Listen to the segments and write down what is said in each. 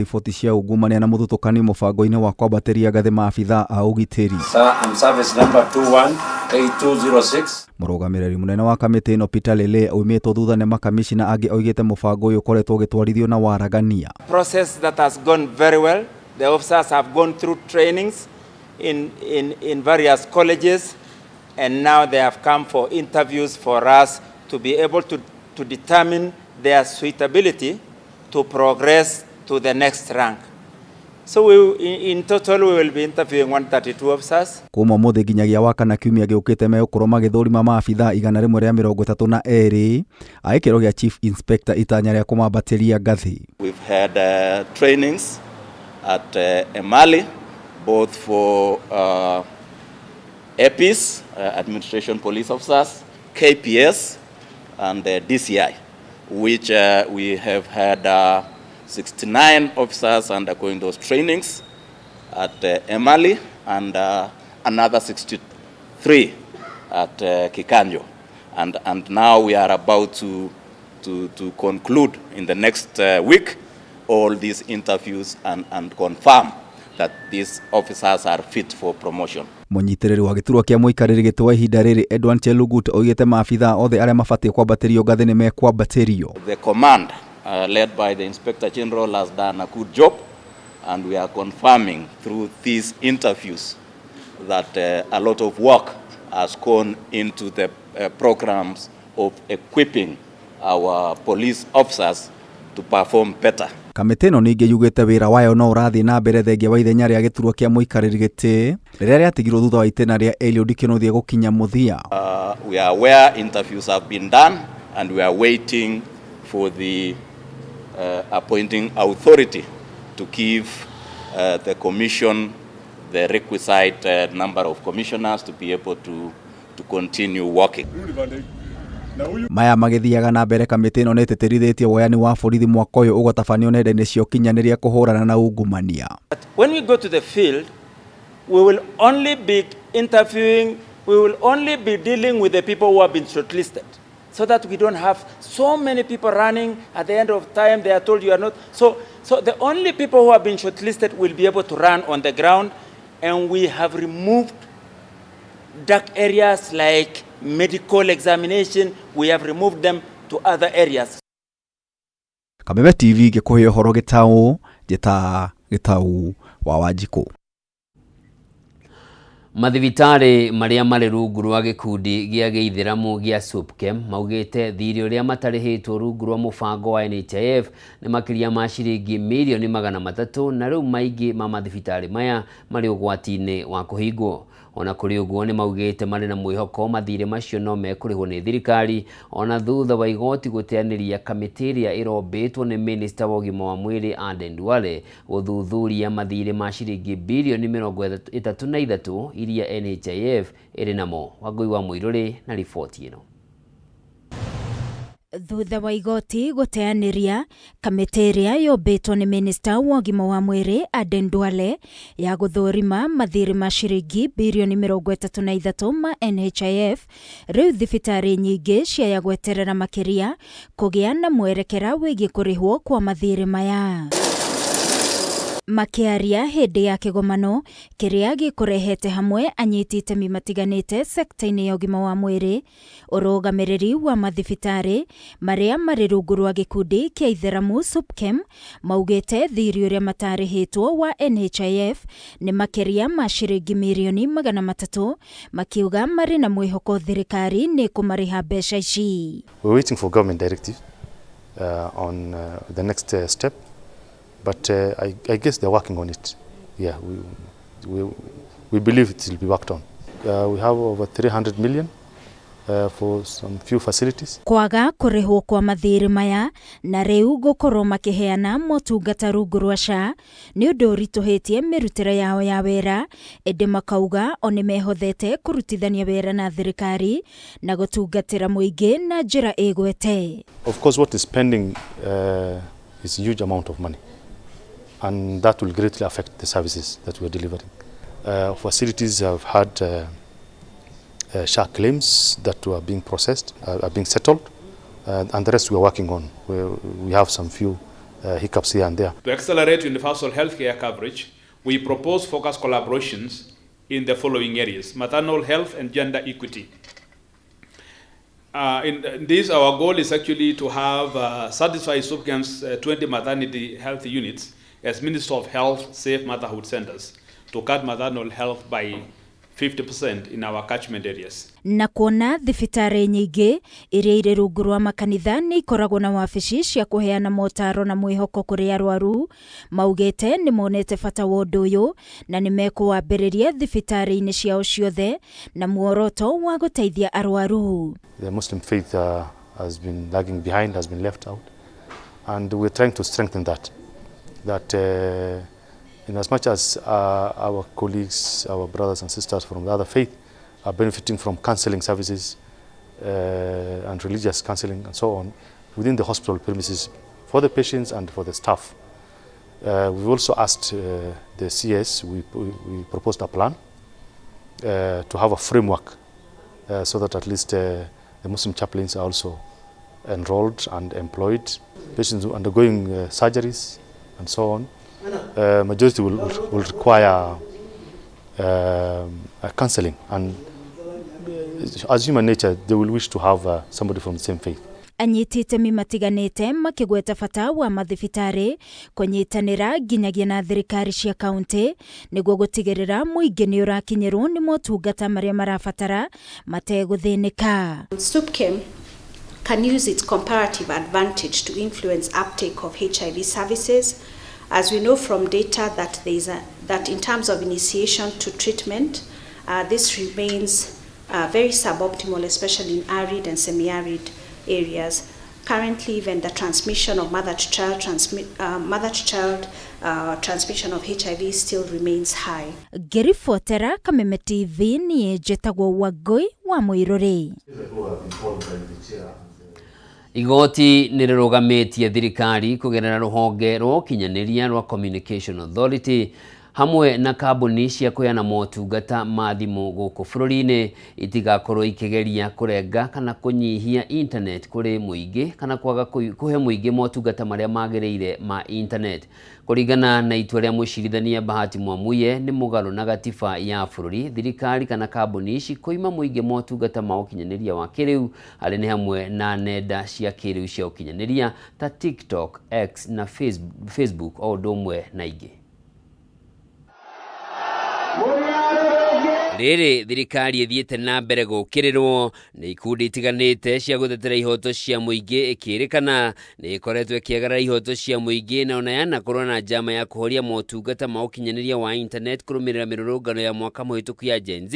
Riboti cia ungumania na mũthutũkanio mũbango-inĩ wa kwambatĩria ngathĩ maabithaa a ũgitĩri. Sir, I'm service number 218206. Mũrũgamĩrĩri mũnene wa kamĩtĩ ĩno Peter Lele aumĩtwo thutha nĩ makamishina angĩ oigĩte mũbango ũyũ ũkoretwo ũgĩtwarithio na waragania. Process that has gone very well. The officers have gone through trainings in various colleges, and now they have come for interviews for us to be able to determine their suitability to progress to the next rank. So in total, we will be interviewing 132 officers. Kuma ũmũthĩ nginyagia wakana kiumia gĩũkĩte megũkorwo magĩthũrima maabithaa 132 a gĩkĩro gĩa chief inspector itanya rĩa kũmambatĩria ngathĩ. We've had trainings at Emali, both for APs, Administration Police Officers, KPS, and DCI, which we have had 69 officers undergoing those trainings at Emali and another 63 at Kikanjo. And now we are about to conclude in the next week all these interviews and confirm that these officers are fit for promotion. Mũnyitĩrĩri wa gĩturwa kĩa mũikarĩri gĩtĩ wa ihinda rĩrĩ Edward Chelugut oigĩte maabithaa othe arĩa mabatiĩ kwambatĩrio ngathĩ nĩ mekwambatĩrio. The command led by the Inspector General has done a good job, and we are confirming through these interviews that a lot of work has gone into the programs of equipping our police officers to perform better. Kamĩtĩ ĩno ningĩ yugĩte wĩra wayo no ũrathiĩ na mbere thengia wa ithenya rĩa gĩturwa kĩa mũikarĩri gĩtĩ rĩrĩa rĩatigirwo thutha wa itĩna rĩa Eliud Kinuthia gũkinya mũthia. We are aware interviews have been done, and we are waiting for the appointing authority to give the commission the requisite number of commissioners to be able to continue working. Maya magĩthiaga na mbere kamĩtĩ ĩno nĩ ĩtĩtĩrithĩtie woyani wa borithi mwaka ũyũ ũgũtabanio nenda-inĩ cia ũkinyanĩria kũhũrana na ungumania. But when we go to the field, we will only be interviewing, we will only be dealing with the people who have been shortlisted, so that we don't have so many people running. At the end of time, they are told you are not. So the only people who have been shortlisted will be able to run on the ground, and we have removed dark areas like medical examination. We have removed them to other areas. Kameme TV ngĩkũhe ũhoro gĩtaũ njĩta Gĩtaũ wa Wanjikũ. Mathibitarĩ marĩa marĩ rungu rwa gĩkundi gĩa gĩithĩramu gĩa SUPKEM maugĩte thirĩ ũrĩa matarĩhĩtwo rungu rwa mũbango wa NHIF nĩ makĩria ma ciringi mirioni 300 na rĩu maingĩ ma mathibitarĩ maya marĩ ũgwati-inĩ wa kũhingwo. Ona kũrĩ ũguo nĩ maugĩte marĩ na mwĩhoko mathirĩ macio no mekũrĩhwo nĩ thirikari ona thutha wa igoti gũteanĩria kamĩtĩ ĩrĩa ĩrombĩtwo nĩ minista wa ũgima wa mwĩrĩ Aden Duale gũthuthuria mathirĩ ma ciringi birioni 33 iria NHIF ĩrĩ namo. Wangũi wa Mũirũrĩ na riboti ĩno. Thutha wa igoti gũteanĩria kamĩtĩ ĩrĩa yombĩtwo nĩ minista wa ũgima wa mwĩrĩ Aden Duale ya gũthũrima mathirĩ ma ciringi birioni 33 ma NHIF, rĩu thibitarĩ nyingĩ ciaya gweterera makĩria kũgĩa na mwerekera wĩgiĩ kũrĩhwo kwa mathirĩ maya. Makĩaria hĩndĩ ya kĩgomano kĩrĩa gĩkũrehete hamwe anyiti itemi matiganĩte sekta-inĩ ya ũgima wa mwĩrĩ, ũrũgamĩrĩri wa mathibitarĩ marĩa marĩ rungu rwa gĩkundi kĩa itheramu SUPKEM maugĩte thirĩ ũrĩa matarĩhĩtwo wa NHIF nĩ makĩria ma ciringi mirioni 300, makiuga marĩ na mwĩhoko thirikari nĩ kũmarĩha mbeca ici. We're waiting for government directive on the next step, but I guess they're working on it. Yeah, we believe it will be worked on. We have over 300 million for some few facilities. Kwaga kũrĩhwo kwa mathirĩ maya na rĩu gũkorwo makĩheana motungata rungu rwa SHA nĩ ũndũ ũritũhĩtie mĩrutĩre yao ya wĩra, ĩndĩ makauga o nĩ mehothete kũrutithania wĩra na thirikari na gũtungatĩra mũingĩ na njĩra ĩgwete. Of course, what is pending is a huge amount of money, and that will greatly affect the services that we are delivering. Facilities have had SHA claims that were being processed, are being settled, and the rest we are working on. We have some few hiccups here and there. To accelerate universal healthcare coverage, we propose focused collaborations in the following areas: maternal health and gender equity. In this, our goal is actually to have satisfy SUPKEM's 20 maternity health units as Minister of Health Safe Motherhood Centers to cut maternal health by 50% in our catchment areas. Na kuona thibitarĩ nyingĩ iria irĩ rungu rwa makanitha nĩ ikoragwo na wabici cia kũheana motaro na mwĩhoko kũrĩ arwaru, maugĩte nĩ monete bata wa ũndũ ũyũ na nĩ mekũwambĩrĩria thibitarĩ-inĩ ciao ciothe na muoroto wa gũteithia arwaru. The Muslim faith has been lagging behind, has been left out, and we're trying to strengthen that. That in as much as our colleagues, our brothers and sisters from the other faith are benefiting from counseling services and religious counseling and so on within the hospital premises for the patients and for the staff. We've also asked the CS, we proposed a plan to have a framework so that at least the Muslim chaplains are also enrolled and employed. Patients undergoing surgeries and so on, majority will require counseling, and as human nature, they will wish to have somebody from the same faith. Anyiti itemi matiganĩte makĩgweta bata wa mathibitarĩ kũnyitanĩra nginyagia na thirikari cia kaunti nĩguo gũtigĩrĩra mũingĩ nĩ ũrakinyĩrwo nĩ motungata marĩa marabatara mategũthĩnĩka. SUPKEM can use its comparative advantage to influence uptake of HIV services. As we know from data that there is a, that in terms of initiation to treatment, this remains very suboptimal, especially in arid and semi-arid areas. Currently, even the transmission of mother to child transmission of HIV still remains high. Ngĩribotera Kameme TV, niĩ njĩtagwo Wangũi wa Mũirũrĩ. Igoti nĩ rĩrũgamĩtie thirikari kũgerera rũhonge rwa ũkinyanĩria rwa Communication Authority hamwe na kambuni cia kũheana motungata ma thimũ gũkũ bũrũri-inĩ itigakorwo ikĩgeria kũrenga kana kũnyihia internet kũrĩ mũingĩ kana kwaga kũhe mũingĩ motungata marĩa magĩrĩire ma internet. Kũringana na itua rĩa mũcirithania Bahati Mwamuye, nĩ mũgarũ na gatiba ya bũrũri thirikari kana kambuni ici kũima mũingĩ motungata ma ũkinyanĩria wa kĩrĩu, arĩ nĩ hamwe na nenda cia kĩrĩu cia ũkinyanĩria ta TikTok, X na Facebook o ũndũ ũmwe na ingĩ. Rĩrĩ thirikari ĩthiĩte na mbere gũkĩrĩrwo nĩ ikundi itiganĩte cia gũtetera ihoto cia mũingĩ, ĩkĩrĩkana nĩ ĩkoretwo ĩkĩagarara ihoto cia mũingĩ na ona yanakorwo na njama ya kũhoria motungata ma ũkinyanĩria wa internet kũrũmĩrĩra mĩrũrũngano ya mwaka mũhĩtũku ya Gen Z.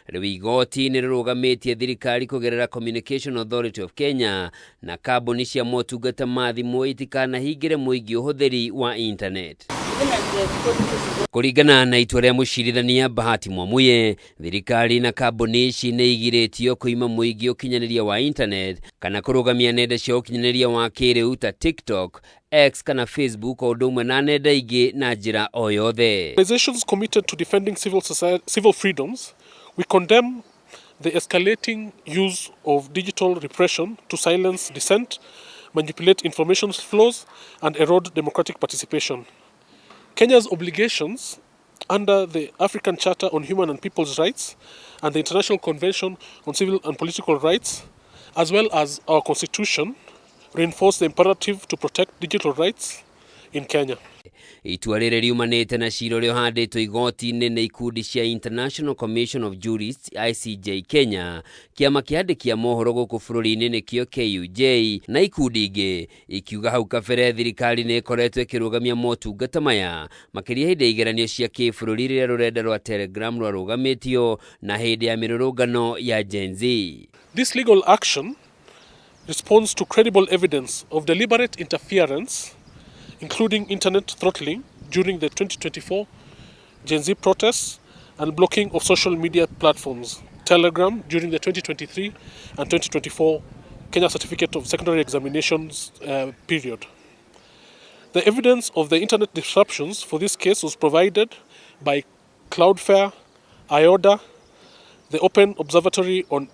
Rĩu igoti nĩ rĩrũgamĩtie thirikari kũgerera Communication Authority of Kenya na kambuni cia motungata ma thimũ itikanahingĩre mũingĩ ũhũthĩri wa internet. Kũringana na itua rĩa mũcirithania Bahati Mwamuye, thirikari na kambuni ici nĩ igirĩtio kũima mũingĩ ũkinyanĩria wa internet kana kũrũgamia nenda cia ũkinyanĩria wa kĩrĩu ta TikTok, X kana Facebook o ũndũ ũmwe na nenda ingĩ na njĩra o yothe. Organizations committed to defending civil society, civil freedoms, we condemn the escalating use of digital repression to silence dissent, manipulate information flows, and erode democratic participation. Kenya's obligations under the African Charter on Human and People's Rights and the International Convention on Civil and Political Rights, as well as our Constitution, reinforce the imperative to protect digital rights in Kenya. Itua rĩrĩ riumanĩte na cira ũrĩa ũhandĩtwo igoti-inĩ nĩ ikundi cia International Commission of Jurists, ICJ Kenya, kĩama kĩa andĩki a mohoro gũkũ bũrũri-inĩ nĩkĩo KUJ, na ikundi ingĩ, ikiuga hau kabere thirikari nĩ ĩkoretwo ĩkĩrũgamia motungata maya, makĩria hĩndĩ ya igeranio cia kĩbũrũri rĩrĩa rũrenda rwa Telegram rwarũgamĩtio na hĩndĩ ya mĩrũrũngano ya Gen Z. This legal action responds to credible evidence of deliberate interference, including internet throttling during the 2024 Gen Z protests and blocking of social media platforms, Telegram, during the 2023 and 2024 Kenya Certificate of Secondary Examinations period. The evidence of the internet disruptions for this case was provided by Cloudflare, IODA, the Open Observatory on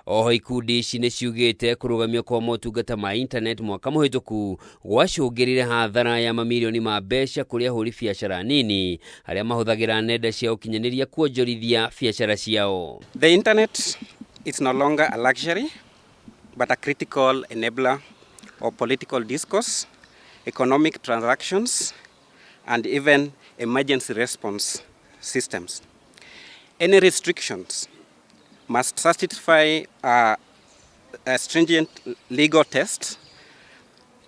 Oho ikundi ici nĩ ciugĩte kũrũgamio kwa motungata ma internet mwaka mũhĩtũku gwacũngĩrire hathara ya mamirioni ma mbeca kũrĩ ahũri biacara nini arĩa mahũthagĩra nenda cia ũkinyanĩria kuonjorithia biacara ciao. The internet is no longer a luxury but a critical enabler of political discourse, economic transactions, and even emergency response systems. Any restrictions must satisfy a stringent legal test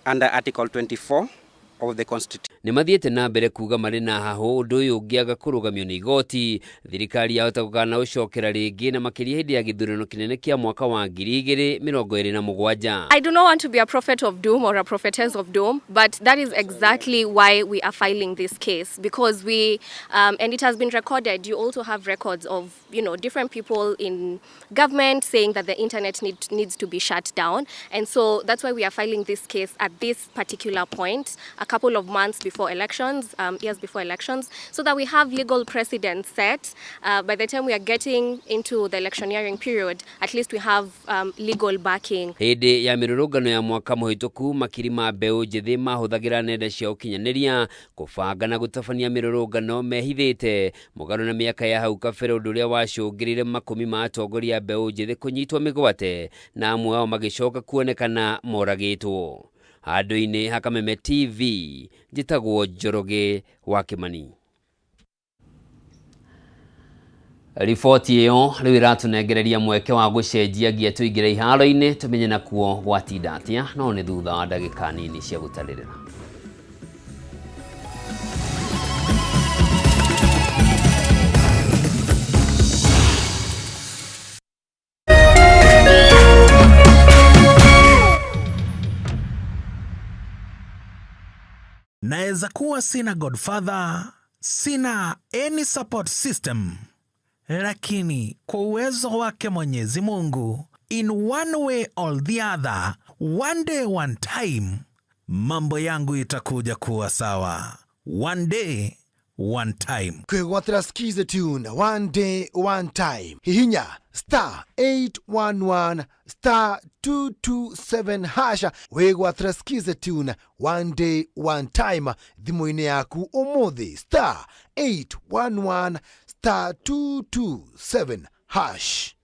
under Article 24 of the Constitution. Nĩ mathiĩte na mbere kuga marĩ na hahũ ũndũ ũyũ ũngĩaga kũrũgamio nĩ igoti, thirikari yahota gũkana ũcokera rĩngĩ na makĩria hĩndĩ ya gĩthurano kĩnene kĩa mwaka wa 2027. I do not want to be a prophet of doom or a prophetess of doom, but that is exactly why we are filing this case, because we, and it has been recorded, you also have records of, you know, different people in government saying that the internet needs to be shut down. And so that's why we are filing this case at this particular point, a couple of months before elections, years before elections, so that we have legal precedent set. By the time we are getting into the electioneering period, at least we have legal backing. Hĩndĩ ya mĩrũrũngano ya mwaka mũhĩtũku, makiri ma mbeũ njĩthĩ mahũthagĩra nenda cia ũkinyanĩria kũbanga na gũtabania mĩrũrũngano mehithĩte mũgarũ na mĩaka ya hau kabere, ũndũ ũrĩa wacũngĩrĩire makũmi ma atongoria a mbeũ njĩthĩ kũnyitwo mĩgwate na amwe ao magĩcoka kuonekana moragĩtwo. Handũ-inĩ ha Kameme TV, njĩtagwo Njoroge wa Kĩmani. Riboti ĩyo rĩu ĩratũnengereria mweke wa gũcenjia nginya tũingĩre iharo-inĩ tũmenye nakuo gwatinda atĩa, no nĩ thutha wa ndagĩka nini cia gũtarĩrĩra. Naeza kuwa sina godfather, sina any support system, lakini kwa uwezo wake Mwenyezi Mungu, in one way or the other, one day one time, mambo yangu itakuja kuwa sawa. One day one time. Kwĩgwatĩra Skiza tune one day one time. Hihinya star 811 star 227 hasha wĩgwatĩra Skiza tune one day one time thimũ-inĩ yaku ũmũthĩ, star 811 star 227 hash.